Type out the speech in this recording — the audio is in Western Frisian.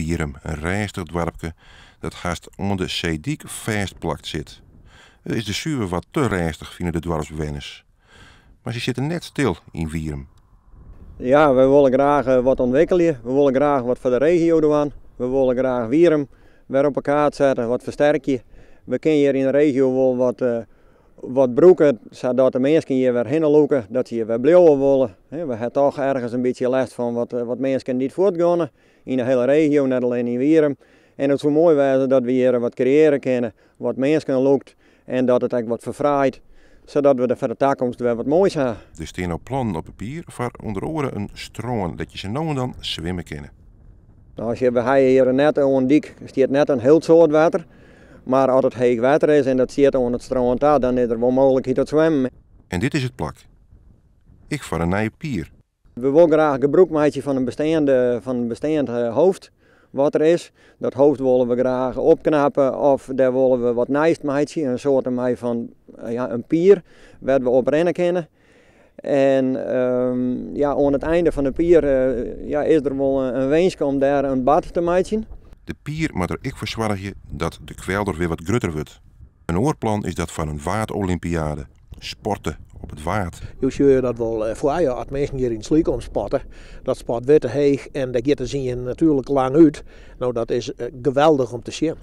Wierum, in rêstich doarpke dat hast oan de seedyk fêstplakt sit. It is der suver wat te rêstich, fine de doarpsbewenners. Mar sy sitte net stil yn Wierum. Ja, wy wolle graach wat ûntwikkelje. We wolle graach wat foar de regio dwaan. We wolle graach Wierum wer op de kaart sette, wat fersterkje. We kinne hjir yn de regio wol wat, wat brûke, sadat de minsken hjir wer hinne lûke, dat se hjir wer bliuwe wolle. We ha toch ergens in bytsje lêst fan wat, wat minsken dy't fuortgeane yn de hiele regio, net allinne yn Wierum. En it soe moai wêze dat we hjir wat kreëarje kinne, wat minsken lûkt en dat it ek wat ferfraait, sadat we der foar de takomst wer wat moais ha. Der stean no plannen op papier foar ûnder oare in strân dêr't je sa no en dan swimme kinne. Nou, as je, we ha hjir net oan de dyk stiet net in hiel soad wetter, mar as it heech wetter is en dat stiet oan it strân ta, dan is der wol mooglikheid tot swimmen. En dit is it plak. Ek foar in nije pier. We wolle graach gebrûk meitsje fan in besteande, fan in besteand hoofd wat der is. Dat hoofd wolle we graach opknappe of dêr wolle we wat nijs meitsje, in soarte mei fan ja, in pier wêr't we op rinne kinne. En ja, oan it einde fan de pier ja, is der wol in winsk om dêr in bad te meitsjen. De pier moat der ek foar soargje dat de kwelder wer wat grutter wurdt. In oar plan is dat foar in Waadolympiade. Sporte op it Waad. Jo sjogge dat wol foar je as minsken hjir yn it slyk omspotte. Dat spat wer te heech en dêr giet de sien natuerlik lang út. No, dat is geweldich om te sjen.